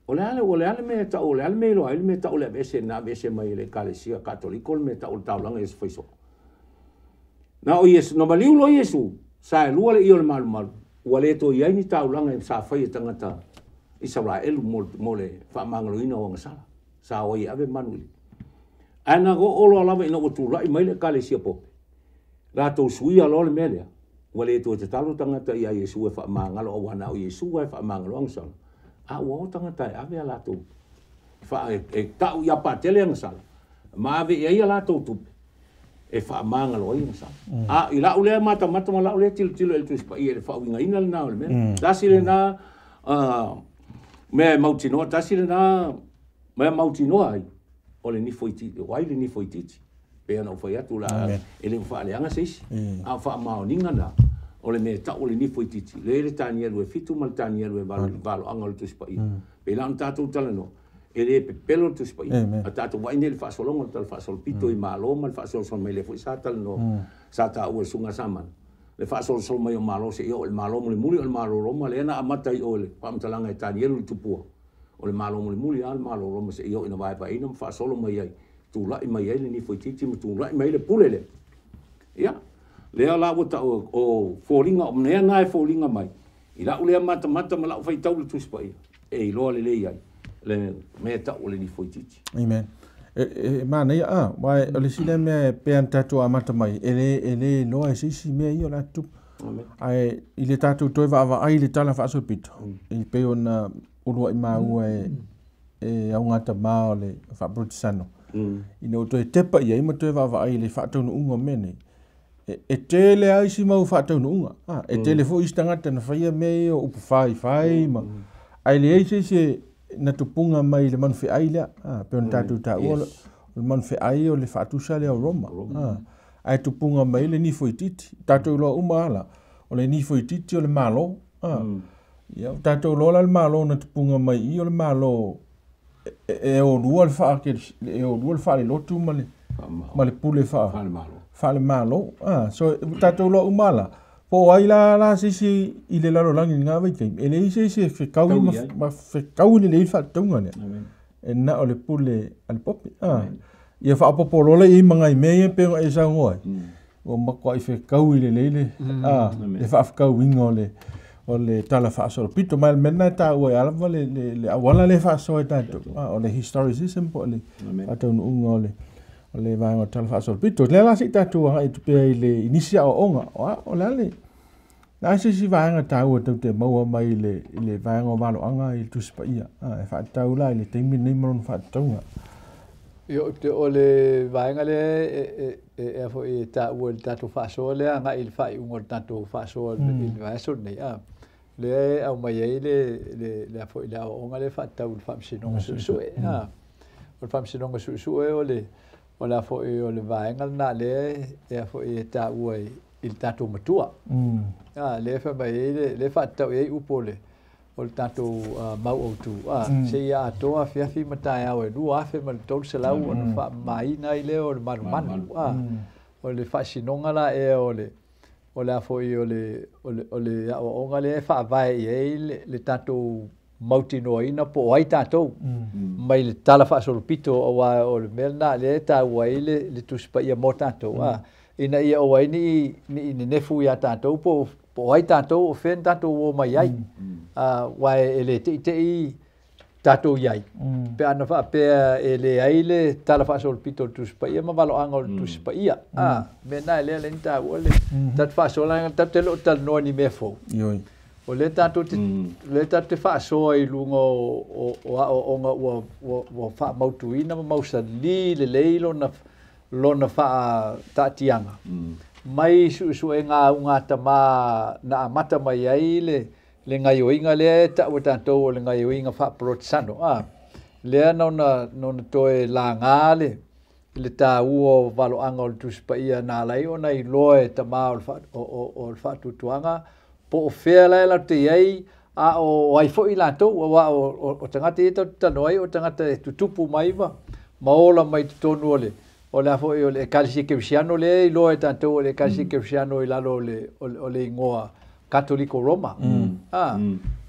o le a le mea e tau, o le a le mea iloa ai le mea e tau le aveese, na aveese mai e le Ekalesia Katoliko le mea e tau le taulaga i aso faisoo. Na o Iesu, na maliu loa Iesu, sa e lua le ia o le malumalu, ua le toe i ai ni taulaga e sa fai e tagata Isaraelu mo le faamagaloina o agasala. Sa o ai e ave manu i le. Ae na oo loa lava ina ua tulai mai le Ekalesia Pope. Latou suia loa le mea lea, ua le toe tatalo tagata ia Iesu e faamagalo, auā na o Iesu e faamagalo agasala. A ua o tagata e ave a latou, e tau ia patele agasala, ma ave i ai a latou tupe, e faamagalo ai agasala. A i lau lea matamata ma lau lea tilotilo e le Tusi Paia i le faauigaina lena o le mea. Tasi lena mea e mautinoa, tasi lena mea mautinoa ai, o le nifo itiiti, o ai le nifo itiiti. Pe ana o fai atu la, e le faaleaga se isi. A o faamaoniga na, o le mea tau o le nifo itiiti. Le le Tanielu e 7 ma le Tanielu e 8, valoaga o le Tusi Paia. Pe la ona tatou talanoa, e le pepelo le Tusi Paia. A tatou vaai nei le faasologa, le tala faasolopito i malo ma le faasolosolo mai lea foi sa talanoa, sa taua e susuga Samana. Le faasolosolo mai o malo se ia o le malo mulimuli o le malo Roma, lea na amata i o le faamatalaga e Tanielu i tupua. O le malo mulimuli a le malo Roma se ia o ina vaevaeina ma faasolo mai ai, tulai mai ai le nifo itiiti ma tulai mai le pule lea. Ia, lea la ua tau o foliga, o mea na e foliga mai. I lau lea matamata ma lau faitau le Tusi Paia, e iloa lelei ai, le mea tau o le nifo itiiti. Amen. E manaia a, wai o le sile mea e pea na tatou amata mai, e le iloa e se isi mea ia o le atutupu. Ae i le tatou toe vaavaai i le tala faasolopito i pei ona uluai maua e augatama o le faaperetisano ina ua toe tepa i ai ma toe vaavaai i le faataunuuga o mea nei. E tele lava isi mau faataunuuga. E tele foi isi tagata na faia mea ia o upu faifai ma ae leai se isi na tupuga mai i le manufeai lea. Pei ona tatou taua o le manufeai o le faatusa lea o Roma. Ae tupuga mai le nifo itiiti. Tatou iloa uma ala o le nifo itiiti o le Malo. Ia o tatou iloa la le Malo na tupuga mai i o le Malo e olua le e olua le faalelotu ma le pule faalemalo. So tatou iloa uma la po o ai la se isi i le lalolagi i lena vaitaimi e leai se isi e fekaui ma fekaui lelei le faatatauga lea e na o le pule a le pope. Ia faaopoopo loa lea i ai ma nai mea ia pei ona e saunoa ai ua matuai fekaui lelei le le faafekauiga o le tala faasolopito. Ma le mea lena e taua ai lava le auala lea e faasoa e tatou o le historicism po o le faataunuuga o le vaega o le tala faasolopito. Lea la se i tatou agai atu pea i le i nisi aoaoga o le a le a se isi vaega taua tou te maua mai i le vaega o valoaga i le Tusi Paia e faatatau la i le taimi lenei ma lona faatatauga. Ia o le vaega lea e foi e taua i le tatou faasoa lea agai i le faaiuga o le tatou faasoa i le vaiaso lenei. Lea e aumai ai le foi le aoaoga lea faatatau i le faamasinoga suesue. O le faamasinoga suesue o le foi o le vaega lena lea e foi e taua i le tatou matua. Lea fai mai ai le faatatau i ai upu o le tatou mau autu. Seia atoa afiafi ma taeao e 2300 ona faamamaina ai lea o le manumanu. O le faasinoga la ea o le foi o le aoaoga lea e faavae i ai le tatou mautinoaina po o ai tatou mai le tala faasolopito aua o le mea lena lea e taua ai le Tusi Paia mo tatou. Ina ia aua ai ni nenefu ia tatou po o ai tatou o fea na tatou o mai ai. Aua e le teitei tatou i ai. Pe ana faapea e leai le tala faasolopito o le Tusi Paia ma valoaga o le Tusi Paia. Mea na e lea lea ni taua le tatou faasoa tatou te le o talanoa ni mea fou. O lea tatou te faasoa i luga o aoaoga ua faamautuina ma mausali lelei lona faataatiaga. Mai suesuega augatama na amata mai ai le gaioiga lea e taua tatou o le gaioiga faaperetisano. Lea na ona toe laga le taua o valoaga o le Tusi Paia na ala ai ona iloa e tama o le faatuatuaga po o fea la e latou te i ai a o ai foi latou aua o tagata ia tatou te talanoa ai o tagata e tutupu mai ma ola mai totonu o le foi o le Ekalesia Kerisiano lea e iloa e tatou o le Ekalesia Kerisiano i lalo o le igoa Katoliko Roma.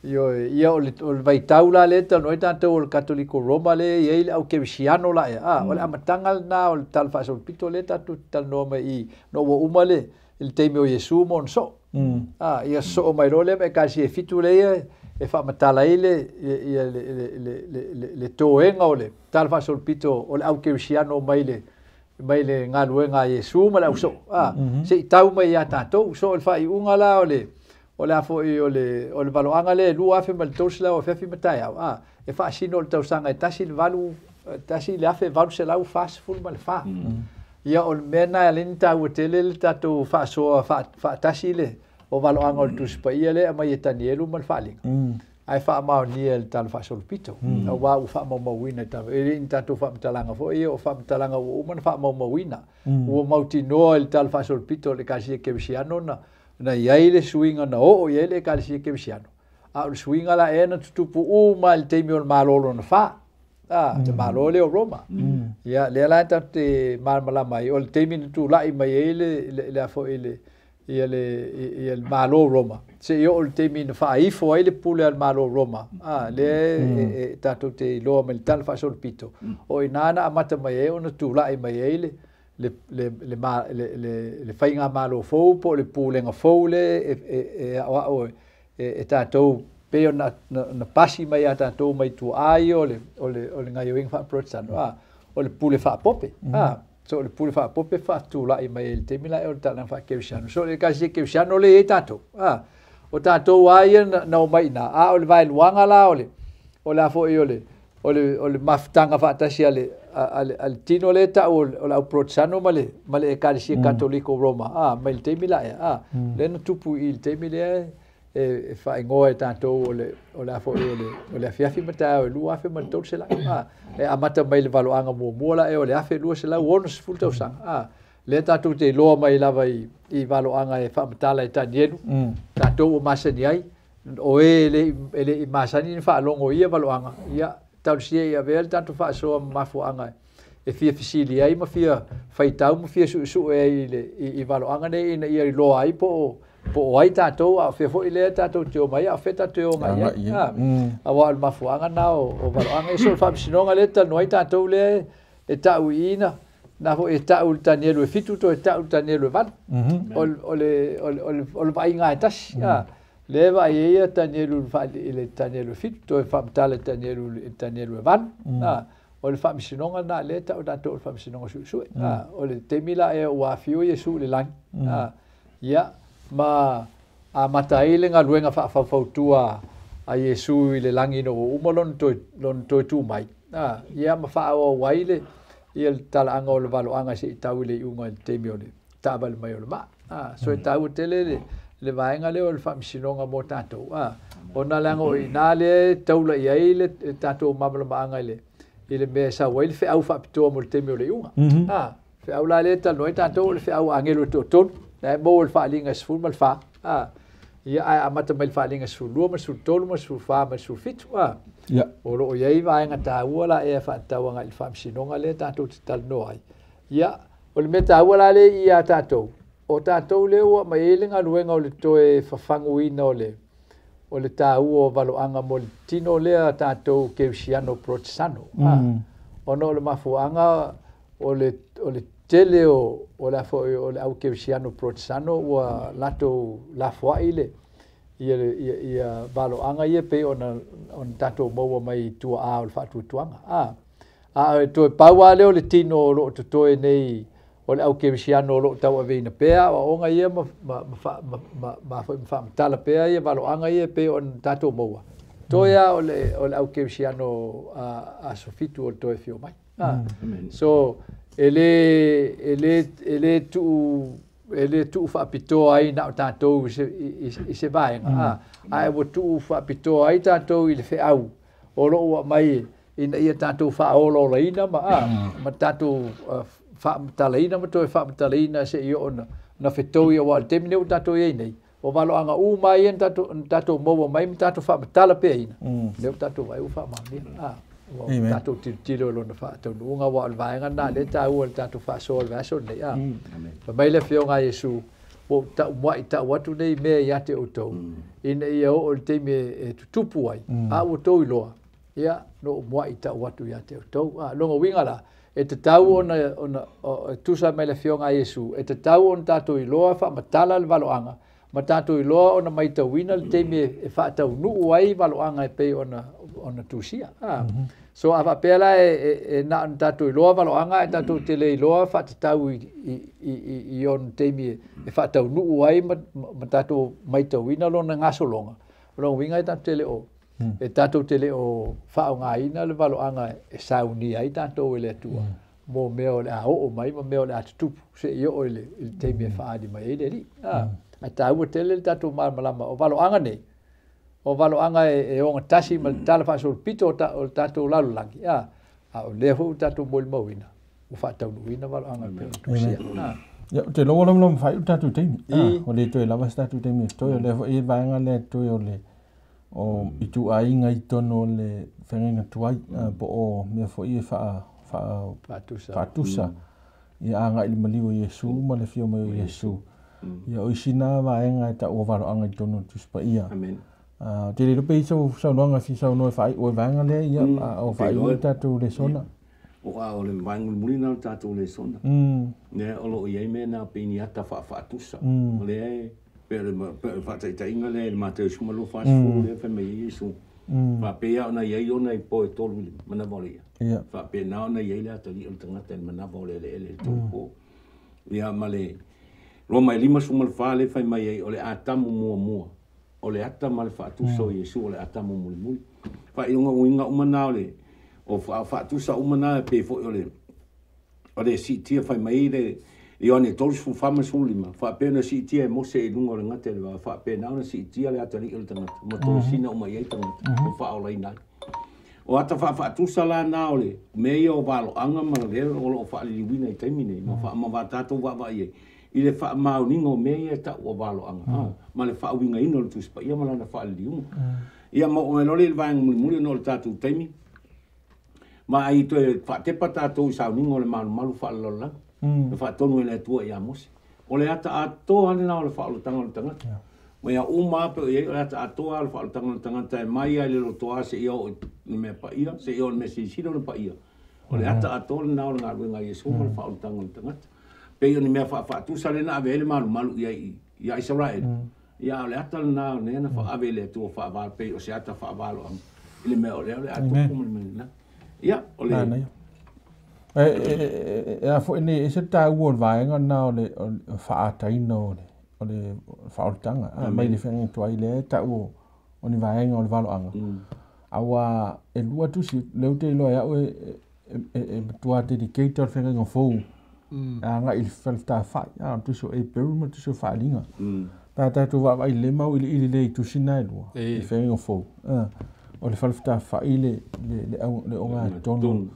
Ia o le vaitau la lea e talanoa ai tatou o le Katoliko Roma lea e i ai le au Kerisiano la ea. O le amataga lena o le tala faasolopito lea tatou te talanoa mai i ina ua uma le taimi o Iesu ma ona soo. Ia soo mai loa lea ma Ekalesia e 7 lea e faamatala ai le toega o le tala faasolopito o le au Kerisiano mai le galuega a Iesu ma le ausoo. Se i tau mai ia tatou. So o le faaiuga la o le foi o le valoaga lea e 2300 afiafi ma taeao. E faasino o le tausaga e 1844. Ia o le mea na e alai ni taua tele le tatou faasoa faatasi le o valoaga o le Tusi Paia lea e aumai e Tanielu ma le Faaliga. Ae faamaonia e le tala faasolopito. Aua ua faamaumauina e le i ni tatou faamatalaga foi ia o faamatalaga ua uma na faamaumauina. Ua mautinoa i le tala faasolopito o le Ekalesia Kerisiano na i ai le suiga na oo i ai le Ekalesia Kerisiano. A o le suiga la ea na tutupu uma i le taimi o le Malo lona fa. Le Malo lea o Roma. Ia lea la tatou te malamalama ai o le taimi na tulai mai ai le foi le ia le Malo Roma. Se i oo le taimi na faaifo ai le pule a le Malo Roma. Lea e tatou te iloa mai le tala faasolopito. O i ina na amata mai ai ona tulai mai ai le faiga malo fou po o le pulega fou lea e aoao e tatou pei ona pasi mai ia tatou mai tuaa ia o le gaioiga faaperetisano. O le pule faapope. So le pule faapope faatula'i mai ai i le taimi laʻe o le talaga faakerisiano. So o le ekalesia kerisiano lea e i ai tatou. A, o tatou a ia na omai iina, a o le vaeluaga la o le o le a fo'i o le o le o le mafutaga faatasi a le a le a le tino lea e ta'u o le au Protesano ma le ma le Ekalesia Katoliko Roma a mai le taimi la ea a lea na tupu i le taimi lea e faaigoa e tatou o le o le a fo'i o le o le afiafi ma taeao e 2300 a e amata mai le valoaga muamua la ea o le 1260 tausaga a lea tatou te iloa mai lava i valoaga e faamatala e Tanielu tatou ua masani ai o e e le'i masani na faalogo ia valoaga ia talosia ia avea le tatou faasoa ma mafuaaga e fia fesili ai ma fia faitau ma fia su'esu'e ai i le i valoaga nei ina ia iloa ai po o ai tatou a o fea fo'i lea tatou te o mai a o fea tatou te o agai ai a auā o le mafuaaga na o valoaga ia. So o le faamasinoga lea e talanoa ai tatou lea e ta'u i i na foi e ta'u i le Tanielu e 7 toe ta'u i le Tanielu e 8 o le o le vaaiga e tasi a lea e vaai ai ia Tanielu i le Tanielu e 7 toe faamatala i Tanielu i le Tanielu e 8 a o le faamasinoga lena lea e ta'u tatou o le faamasinoga su'esu'e a o le taimi la ea ua afio Iesu i le lagi a ia ma amata ai le galuega faafaufautua a Iesu i le lagi ina ua uma lona toe tu mai a ia ma faaauau ai le ia le talaaga o le valoaga se'i tau i le iuga i le taimi o le taavale mai o le maa a so e taua tele le vaega lea o le faamasinoga mo tatou a ona leaga o iinā lea e taula i ai le tatou malamalamaaga i le mea e sau ai le feau faapitoa mo le taimi o le iuga a feau la lea e talanoa ai tatou o le feau a agelu e toatolu la e maua i le faaliga e 14 a ia ae amata mai le faaliga 12 ma 13 ma 14 ma le 17 a o loo i ai vaega taua la ea faatatau agai i le faamasinoga lea tatou te talanoa ai. Ia o le mea taua la lea ia tatou o tatou lea ua aumai ai le galuega o le toe fafaguina o le taua o valoaga mo le tino lea tatou kerisiano Protesano a ona o le mafuaaga o le tele o le a fo'i o le au kerisiano Protesano ua latou lafoa'i le ia valoaga ia pei ona tatou maua mai tuaa o le faatuatuaga a e toe pau lava lea o le tino o loo totoe nei o le au kerisiano o loo tauaveina pea aoaoga ia ma ma foi ma faamatala pea ia valoaga ia pei ona tatou maua toe lava o le au kerisiano aso 7 o le toe afio mai so e le tuu faapitoa ai na o tatou i se vaega ae ua tuu faapitoa ai tatou i le feau o loo ua aumai ina ia tatou faaolaolaina ma tatou faamatalaina ma toe faamatalaina se'i oo na fetoi auā o le taimi nei ua tatou iai nei o valoaga uma ia na tatou maua mai ma tatou faamatala peaina lea ua tatou vaai ua faamaonia ua tatou tilotilo i lona faataunuuga auā o le vaega lena lea e taua i le tatou faasoa o le vaiaso lenei a fai mai le afioga a Iesu ua ou ta'umua'i ta'u atu nei mea ia te outou ina ia oo i le taimi e tutupu ai a ua outou iloa ia no ou mua'i ta'u atu ia te outou a loga uiga la e tatau ona tusa mai le afioga a Iesu e tatau ona tatou iloa faamatala le valoaga ma tatou iloa ona maitauina le taimi e faataunuu ai valoaga e pei ona tusia so a faapea la e na ona tatou iloa valoaga ae tatou te le iloa faatatau i ona taimi e faataunuu ai ma tatou maitauina lona gasologa o lona uiga e tatou te le o e tatou te le o faaaogaina le valoaga e saunia ai tatou e le Atua mo mea o le a oo mai ma mea o le a tutupu se'i oo i le taimi e faaali mai ai le Alii ae taua tele le tatou malamalama o valoaga nei o valoaga e ogatasi ma le tala faasolopito o le tatou lalolagi a o lea foi ua tatou molimauina ua faataunuuina valoaga e pei ona tusia. Ia te loa lava ma fai o tatou taimi o le toe lava se tatou taimi e toe o lea foi e vaega lea toe o le o ituaiga i tonu o le feagaiga tuai po o mea foi e faatusa ia agai i le maliu o Iesu ma le afio mai o Iesu ia o isi na vaega e ta'u o valoaga i tonu o le Tusi Paia. Te le iloa pe i sau saunoaga fia saunoa e faai'u ai vaega lea ia o faai'u le tatou lesona o a o le vaega mulimuli o le tatou lesona lea o loo i ai mea na pei ni ata faafaatusa o lea e pe o le faataitaiga lea i le Mateo 12:40 lea fai mai ai Iesu Faapea ona i ai ona i po e tolu i le manava o le ia. Faapena ona i ai le atalii o le tagata i le manava o le eleele i le tolu po. Ia ma le Roma e 54 le fai mai ai o le Atamu muamua. O le ata ma le faatusa o Iesu o le Atamu mulimuli. Faailoga uiga uma na o le o faatusa uma na pe foi o le siitia fai mai le Ioane 34:15 faapea na siitia e Mose i luga o le gata i le vao, faapena ona siitia le atalii o le tagata ma tosina uma i ai tagata ma faaolaina ai. O ata faafaatusa la na o le mea ia o valoaga ma le o loo faaliliuina i taimi nei ma faamavatātou vaavaai ai i le faamaoniga o mea ia e tau o valoaga ma le faauigaina o le Tusi Paia ma lana faaliliuga. Ia ma oo mai loa lea i le vaega mulimuli ona o le tatou taimi ma ai toe faatepa tatou i sauniga o le malumalu faalelalolagi na faatonu e le Atua ia Mose. O le ata atoa lena o le faaolataga o le tagata. Ma ia uma lava pe o i ai o le ata atoa o le faaolataga o le tagata e mai ai le lotoa seia oo i le mea paia, seia oo i le mea silisili ona paia. O le ata atoa lena o le galuega a Iesu ma le faaolataga o le tagata. Pei o ni mea faafaatusa lea na ave ai le malumalu i ai ia Isaraelu. Ia o le ata lena o lea na faave i le Atua faavalo, pei o se ata faavaloaga i le mea o lea o le a tupu ma le mea lena. Ia, o le E a foi nei e se tāua o le vaega na o le faaataina o le faaolataga mai le feagaiga tuai lea e tau o ni vaega o le valoaga. Aua e lua tusi lea ou te iloa e au e matua dedicate o le feagaiga fou agai i le falefetafai, o le tusi o Aperu ma le tusi o Faaliga. Pe a tatou vaavaai lelei ma auiliili lelei i tusi na e lua i le feagaiga fou. O le falefetafai le ogatotonu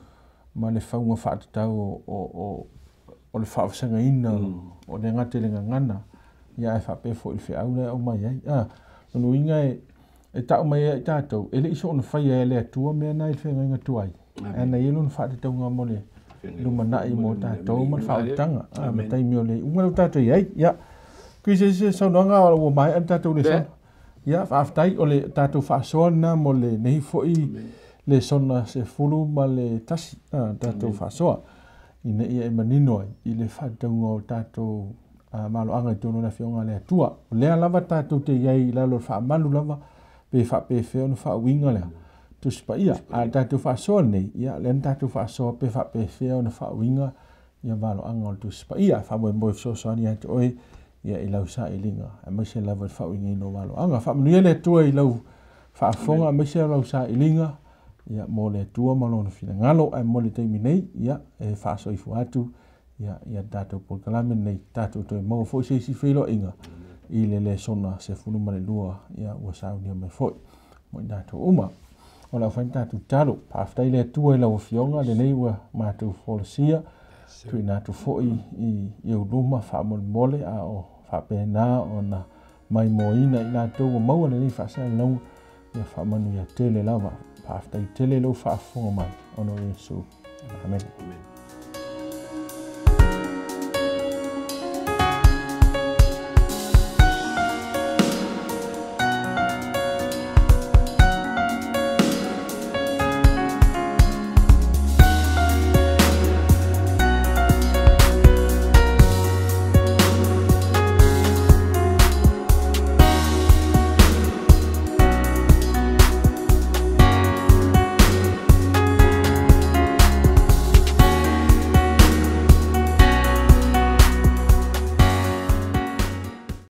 ma le fauga faatatau o le faavasagaina o le gata i le gagana, ia ae faapea foi i le feau lea e aumai ai. Lona uiga e tau mai ai tatou, e le i soona faia e le Atua mea na i le feagaiga tuai. Ae na i ai lona faatatauga mo le lumanai mo tatou ma le faaolataga. Ma taimi o le iuga lea ua tatou i ai. Ia, Chris, se saunoaga ua maea le tatou lesona. Ia, faafetai o le tatou faasoa lena mo lenei foi lesona 11 tatou faasoa ina ia e manino ai i le faatatauga o tatou maloaga i totonu o le Afioga a le Atua. O lea lava tatou te i ai i lalo o le faamalu lava pe faapefea ona faauiga lea Tusi Paia. A le tatou faasoa lenei, ia lea na tatou faasoa pe faapefea ona faauiga ia valoaga o le Tusi Paia. Faamoemoe fesoasoani ia te oe ia i lau sailiga, aemaise lava i le faauigaina o valoaga. Faamanuia le Atua i lau faafofoga, aemaise lau sailiga ia mo le Atua ma lona finagalo. Ae mo le taimi nei, ia e faasoifua atu ia ia tatou polokalame nei, tatou toe maua foi se isi feiloaiga i le lesona 12 ia ua saunia mai foi mo i tatou uma. O lau fai tatou tatalo, faafetai le Atua i lau Afioga lenei ua matou folasia, tuuina atu foi i ou luma faamolemole a o faapena ona maimoaina i latou ua maua lenei faasalalauga, ia faamanuia tele lava. Faafetai tele lou faafofoga mai, ona o Iesu. Amen.